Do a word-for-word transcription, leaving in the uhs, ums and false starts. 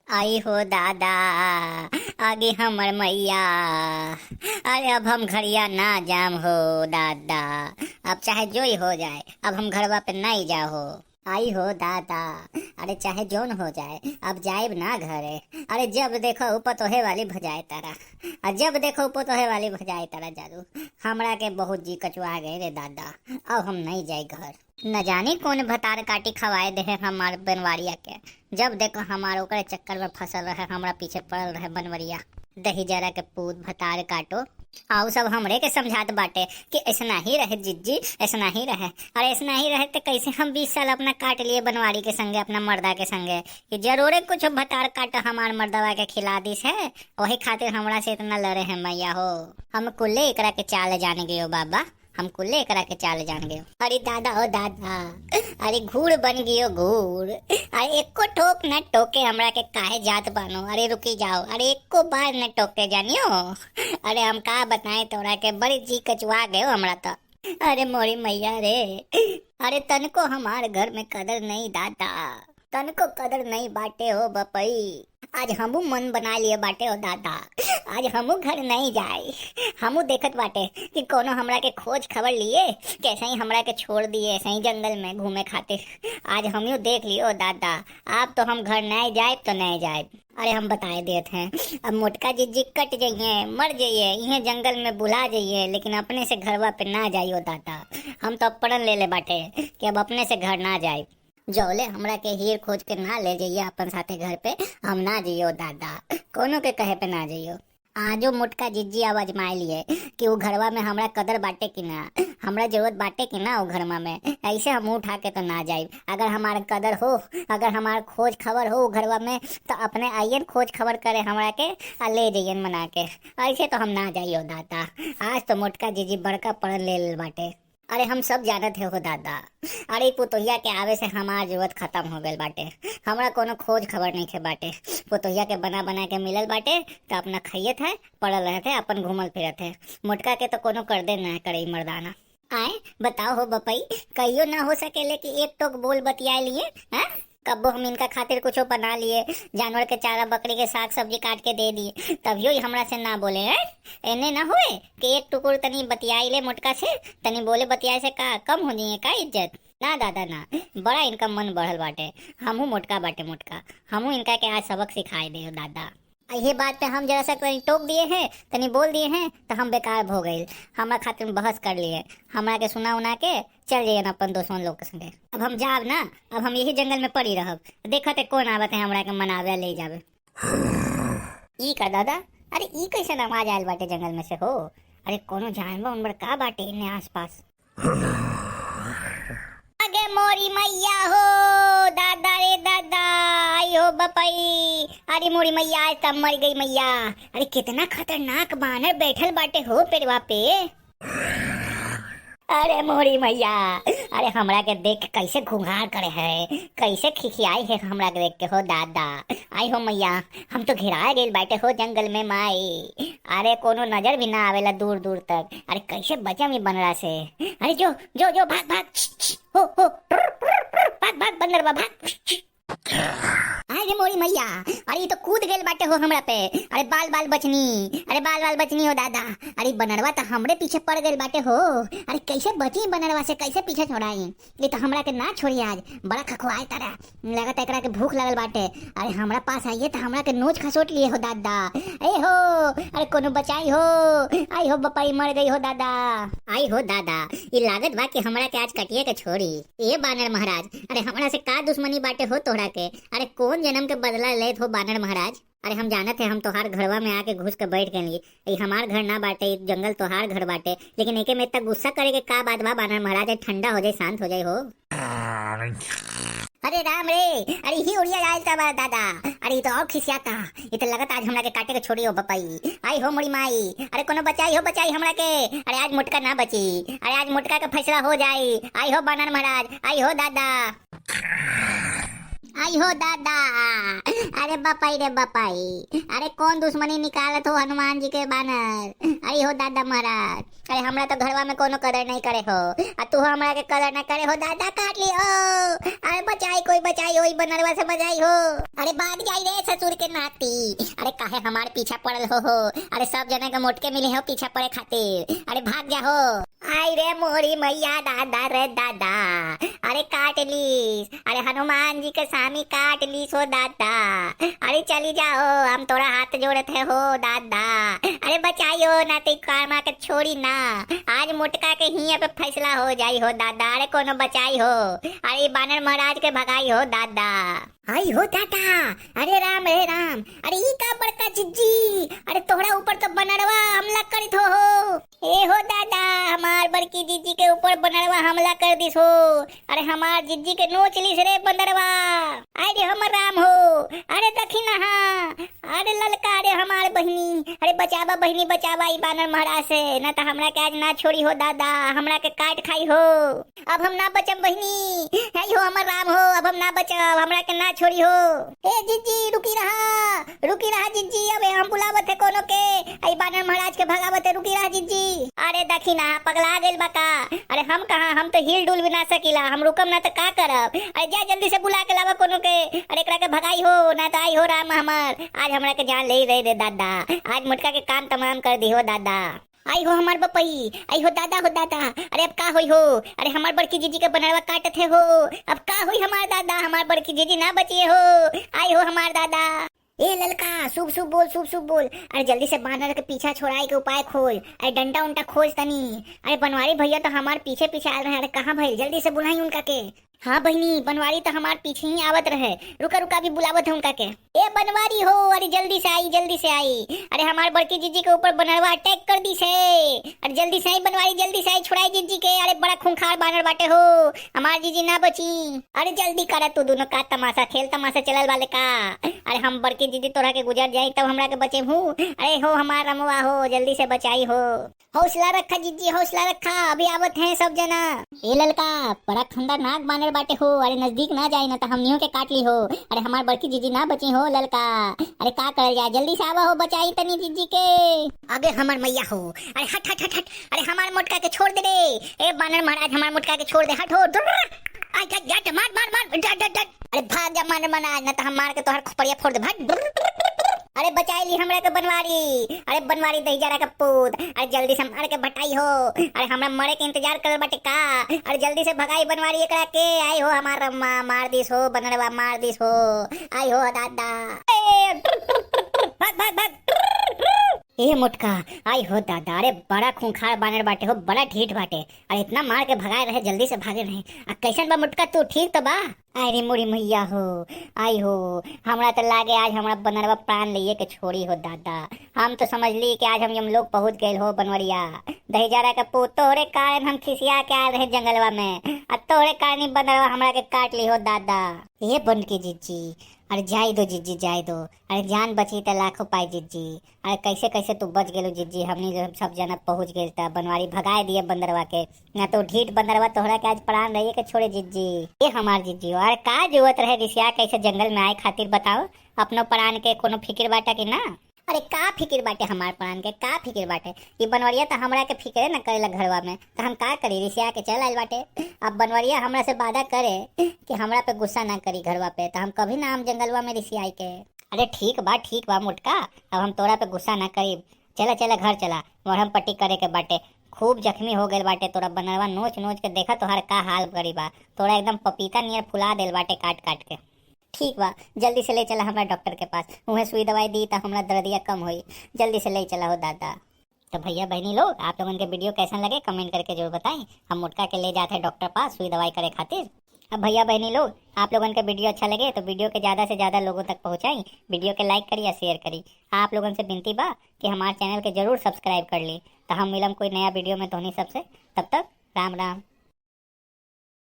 आई हो दादा, आगे हमर मैया, अरे अब हम घरिया ना जाम हो दादा, अब चाहे जोई हो जाए, अब हम घरवा पे नहीं जा हो। आई हो दादा, अरे चाहे जोन हो जाए, अब जाइब ना घरे। अरे जब देखो उ पतोहे वाली भजाए तारा, आ जब देखो उ पतोहे वाली भजाए तारा जादू। हमरा के बहुत जी कचुआ गए रे दादा, अब हम नहीं जाए घर। न जानी कौन भतार काटी खवाए देहे हमार बनवारिया के। जब देखो हमार ओकरे चक्कर में फसल रहे, हमरा पीछे पड़ल रहे बनवरिया। दही जरा के पूत भतार काटो। आउ सब हमरे के समझात बाटे कि ऐसना ही रहे जिज्जी, ऐसना ही रहे। अरे ऐसना ही रहे तो कैसे हम बीस साल अपना काट लिए बनवारी के संगे, अपना मर्दा के संगे, कि जरूरे कुछ भतार काट हमार मर्दवा के खिला दिस है, वही खातिर हमरा से इतना लड़े हैं मैया हो। हम कुल्ले एकरा के चाल जान गयो बाबा, हम कुल्ले एकरा के चाल जान गयो। अरे दादा हो दादा, अरे घूर बन गयो घूर। अरे एको ठोक न टोके हमरा के काहे जात बानो। अरे रुकी जाओ, अरे एको बार न टोके जानियो। अरे हम का बताएं तोरा के, बड़ी जी कचुआ गयो हमरा तो। अरे मोरी मैया रे, अरे तनको हमार घर में कदर नहीं दादा, तनको कदर नहीं बाटे हो बपई। आज हमू मन बना लिए बाटे हो दादा, आज हमू घर नहीं जाए। हमू देखत बाटे कि कोनो हमरा के खोज खबर लिए, कैसे ही हमरा के छोड़ दिए ऐसे ही जंगल में घूमे खातिर। आज हमियो देख लियो दादा, आप तो हम घर नहीं जाए तो नहीं जाए। अरे हम बताए देत हैं, अब मोटका जिज्जी कट जाइए, मर जाइए, इहे जंगल में बुला जाइए, लेकिन अपने से घरवा पे ना जाइयो दादा। हम तो अब प्रण ले ले बाटे कि अब अपने से घर ना जाए। जौले हमरा के हीर खोज के ना ले जाइए अपन साथे घर पे, हम ना जाइयो दादा, कोनो के कहे पे ना जाइयो। आजो मोटका जिज्जी अब आजमाए लिए कि उ घरवा में हमरा कदर बाटे कि ना, हमरा जरूरत बाटे कि ना उ घरवा में। ऐसे हम उठा के तो ना जाइब। अगर हमार कदर हो, अगर हमार खोज खबर हो उ घरवा में, तो अपने आइयन खोज खबर करे हमरा के, आ ले जाइयन मना के। ऐसे तो हम ना जाइयो दादा। आज तो मोटका जिज्जी बड़का प्रण ले लेल बाटे। अरे हम सब जानत है हो दादा। अरे ई पुतोहिया के आवे से हमार जरूरत खत्म हो गइल बाटे। हमरा कोनो खोज खबर नइखे बाटे। पुतोहिया के बना बना के मिलल बाटे, त अपना खइयत है, पड़ल रहत है, अपन घूमल फिरत है। मोटका के तो कोनो कर दे ना करे ई मर्दाना। आए बताओ हो बपई, कहियो ना हो सकेले कि एक टोक बोल बतिया लिए, हैं? कब्बो हम इनका खातिर कुछो बना लिए, जानवर के चारा, बकरी के साग सब्जी काट के दे दिए, तभियो ई हमरा से ना बोले हैं। एने ना होए कि एक टुकुर तनी बतियाई ले मोटका से, तनी बोले बतियाए से का कम हो जाइए का इज्जत? ना दादा ना, बड़ा इनका मन बढ़ल बाटे। हमहू मोटका बाटे मोटका, हमहू इनका के आज सबक सिखाए दे दादा। आ ये बात पे हम जरा सा तनी टोक दिए हैं, तनी बोल दिए हैं, तो हम बेकार हो गइल। हमरा खातिर बहस कर लिए, हमरा के सुना उना के चल जाइए ना अपन दोस्तों लोग के संगे। अब हम जाब ना, अब हम यही जंगल में पड़ी रहब। देखत है कौन आवत है हमरा के मनावे ले जावे। ई का दादा, अरे ई कैसन आवाज आयल बाटे जंगल में से हो? अरे कोनो जानवर उनवर का बाटे इन्ने आसपास? अगे मोरी मैया हो, दादा रे दादा, आई हो बपई, अरे मोरी मैया, आज तब मर गई मैया। अरे कितना खतरनाक बानर बैठल बाटे हो पेड़वा पे। अरे मोरी मैया, अरे हमरा के देख के कैसे घुघार करे है, कैसे खिखियाई है हमरा के देख के हो दादा। आई हो मैया, हम तो घेराए गइल बाटे हो जंगल में माई। अरे कोनो नजर भी ना आवेला दूर दूर तक। अरे कैसे बचम ई बनरा से? अरे जो जो जो भाग भाग, छी, छी, हो हो, ट्रुर, ट्रुर, ट्रुर, भाग भाग बंदरवा भाग। अरे मोरी मैया, अरे ई तो कूद गइल बाटे हो हमरा पे। अरे बाल बाल बचनी, अरे बाल बाल बचनी हो दादा। अरे बनरवा तो हमरे पीछे पड़ गइल बाटे हो। अरे कैसे बची बनरवा से, कैसे पीछे छोड़ाई? ये तो हमरा के ना छोड़ी आज, बड़ा खखवाए तारा। लगत एकरा के भूख लगल बाटे। अरे हमरा पास आइए तो हमरा के नोच खसोट लिए हो दादा। ए हो, अरे कोनो बचाई हो। आई हो बपई मर गई हो दादा। आई हो दादा, ई लागत बा कि हमरा के आज कटिए के छोड़ी। ए बानर महाराज, अरे हमरा से का दुश्मनी बाटे हो तोहरा के? अरे कौन जन्म के बदला लेत हो बानर महाराज? अरे हम जानत है, हम तोहार घरवा में आके घुस के बैठ गइली। ई हमार घर ना बाटे, ई जंगल तोहार घर बाटे, लेकिन एके में इतना गुस्सा करे के का बात बा बानर महाराज? अरे ठंडा हो जाए, शांत हो जाए हो। अरे राम रे, अरे ही उड़िया आयल का बा दादा, अरे ई तो और खिसियाता, ई तो लगत आज हमरा के काटे के छोड़ी हो बपई। आई हो मोरी माई, अरे कोनो बचाई हो बचाई हमरा के, अरे आज मोटका ना बची, अरे आज मोटका का फैसला हो जाई। आई हो बानर महाराज, आई हो दादा। आई हो दादा, अरे बपाई रे बपाई, अरे कौन दुश्मनी निकालत हो हनुमान जी के बानर? आई हो दादा महाराज, अरे हमरा तो घरवा में कोनो कदर नहीं करे हो, आ तू हमरा के कदर ना करे हो दादा, काट ली हो। अरे बचाई, कोई बचाई हो, ई बनरवा से बचाई हो। अरे भाग जाई रे ससुर के नाती, अरे काहे हमार पीछा पड़ल हो हो? अरे सब जना के मोटके मिले हो पीछा पड़े खातिर, अरे भाग जा हो। आई रे मोरी मैया दादा रे दादा, अरे काट लीस, अरे हनुमान जी के सामी काट लीस हो दादा। अरे चली जाओ, हम तोरा हाथ जोड़त है हो दादा, अरे बचाई हो ना तो ई कारमा के छोड़ी ना। आज मोटका के हियाँ पे फैसला हो जाई हो दादा, अरे कोनो बचाई हो, अरे ई बानर महाराज के भगाई हो दादा। आई हो दादा, अरे राम रे राम, अरे ई का बड़का जिज्जी, अरे तोहरा ऊपर तो बनरवा हमला करित हो हो। ए हो दादा, हमार बड़की जिज्जी के ऊपर बनरवा हमला कर दिस हो। अरे हमार जिज्जी के नोच लिस रे बंदरवा। अरे हमर राम हो, अरे दखिनहा, अरे ललका, अरे हमार बहिनी, अरे बचावा बहिनी बचावा ई बानर महाराज से, ना तो हमरा के आज ना छोड़ी हो दादा, हमरा के काट खाई हो। अब हम ना बचब बहिनी, हे हो हमर राम हो, अब हम ना बचब, हमरा के ना छोड़ी हो। ए जिज्जी, रुकी रहा, रुकी रहा जिज्जी, अबे हम बुलावत है कोनो के, आई बानर महाराज के भगावत है, रुकी रहा जिज्जी। अरे दखिनहा, पगला गइल बा का? अरे हम कहाँ, हम तो हिल डुल भी ना सकीला, हम रुकम ना तो का करब? अरे जा जल्दी से बुला के लावा कोनो के, अरे एकरा के भगाई हो, ना तो आई हो राम हमर, आज हमरा के जान ले रहे रे दादा, आज मोटका के काम तमाम कर दी हो दादा। आई हो हमार बपई, आई हो दादा हो दादा, अरे अब का होई हो? अरे हमार बड़की जिज्जी के बनरवा काटत है हो, अब का होई हमार दादा, हमार बड़की जिज्जी ना बचिए हो, आई हो हमार दादा। ए ललका, शुभ शुभ बोल, शुभ शुभ बोल, अरे जल्दी से बानर के पीछा छोड़ाए के उपाय खोज, अरे डंडा उंडा खोज तनी, अरे बनवारी भैया तो हमार पीछे पीछे आल रहे, अरे कहाँ भइल, जल्दी से बुलाई उनका के। हाँ बहिनी, बनवारी तो हमार पीछे ही आवत रहे। रुका, रुका, अभी बुलावत है उनका के। ए बनवारी हो, अरे जल्दी से आई, जल्दी से आई। अरे हमार बड़की जिज्जी के ऊपर बनरवा अटैक कर दिस है। अरे जल्दी से आई बनवारी, जल्दी से आई, छुड़ाई जिज्जी के। अरे बड़ा खूंखार बानर बाटे हो, हमार जिज्जी ना बची। अरे जल्दी करा तू दोनों, का तमाशा, खेल तमाशा चलल वाले का? अरे हम बड़की जिज्जी तोरा के गुजर जाई तब हमरा के बचे हूँ। अरे हो हमार रमवा हो, जल्दी से बचाई हो। हौसला रखा जिज्जी, हौसला रखा, अभी आवत हैं सब जना। ए ललका, बड़ा खतरनाक बानर बाटे हो, अरे नजदीक ना जाए ना तो हमनियों के काट ली हो। अरे हमार बड़की जिज्जी ना बची हो ललका, अरे का करल जाए, जल्दी से आवा हो, बचाई तनी जिज्जी के। अगे हमर मैया हो, अरे हट हट हट हट, अरे हमार मोटका के छोड़ दे रे। ए बानर महाराज, हमार मोटका के छोड़ दे, हट हो। दुर्र। आई, आई, आई, मार मार मार, डट डट डट। अरे भाग जा बानर महाराज, ना तो हम मार के तोहर खोपड़िया फोड़ दे, भाग। अरे बचाई ली हमरा के बनवारी, अरे बनवारी दहिजरा के पूत, अरे जल्दी से मार के भटाई हो। अरे हमरा मरे के इंतजार करल बाटे का? अरे जल्दी से भगाई बनवारी एकरा के। आई हो हमार रम्मा, मार दिस हो बनरवा, मार दिस हो। आई हो दादा, ए, भाग भाग भाग। ए मोटका, आई हो दादा, अरे बड़ा खूंखार बानर बाटे हो, बड़ा ढीठ बाटे। अरे इतना मार के भगाए रहे, जल्दी से भागे रहे। आ कैसन बा मोटका, तू ठीक तो बा? अरे मोरी मैया हो, आई हो, हमरा तो लागे आज हमरा बनरवा प्राण लेइए के छोड़ी हो दादा। हम तो समझ ली कि आज हम यमलोक पहुँच गइल हो बनवरिया। दहिजरा के पूत, तोहरे कारण हम खिसिया के आए रहे जंगलवा में, आ तोहरे कारण ही बनरवा हमरा के काट ली हो दादा। ए बन के जिज्जी, अरे जाए दो जिज्जी, जाए दो, अरे जान बची त लाखों पाए जिज्जी। अरे कैसे कैसे तू बच गेलू जिज्जी, हमनी जब सब जना पहुँच गेल त बनवारी भगाए दिए बंदरवा के, ना तो ढीठ बंदरवा तोहरा के आज प्राण रहिए के छोड़े जिज्जी। ए हमार जिज्जी, अरे का जरूरत रहे रिसिया कैसे जंगल में आए खातिर, बताओ? अपनो प्राण के कोनो फिकिर बाटा कि ना? अरे का फिकिर बाटे हमार प्राण के, का फिकिर बाटे? ई बनवरिया त हमरा के फिकिरे ना करेला घरवा में, त हम का करी? रिसिया के चल आइल बाटे। अब बनवरिया हमरा से वादा करे कि हमरा पे गुस्सा ना करी घरवा पे, त हम कभी ना आम जंगलवा में रिसियाई के। अरे ठीक बा, ठीक बा मोटका, अब हम तोरा पे गुस्सा ना करीब। चला, चला घर चला, मरहम पट्टी करे के बाटे। खूब जख्मी हो गइल बाटे तोरा बनरवा, नोच नोच के देखा तोहार का हाल करी बा। तोरा एकदम पपीता नियर फुला देल बाटे काट काट के। ठीक बा, जल्दी से ले चला हमरा डॉक्टर के पास, उहे सुई दवाई दी त हमरा दर्दिया कम होई। जल्दी से ले चला हो दादा। तो भैया बहनी लोग, आप लोगन के वीडियो कैसन लगे कमेंट करके जरूर बताएं। हम मोटका के ले जाते हैं डॉक्टर पास सुई दवाई करे खातिर। अब भैया बहनी लोग, आप लोगन के वीडियो अच्छा लगे तो वीडियो के ज़्यादा से ज़्यादा लोगों तक पहुँचाई, वीडियो के लाइक करी या शेयर करी। आप लोगन से विनती बा कि हमार चैनल के जरूर सब्सक्राइब कर ली। तो हम मिलम कोई नया वीडियो में तोहनी सबसे, तब तक राम राम।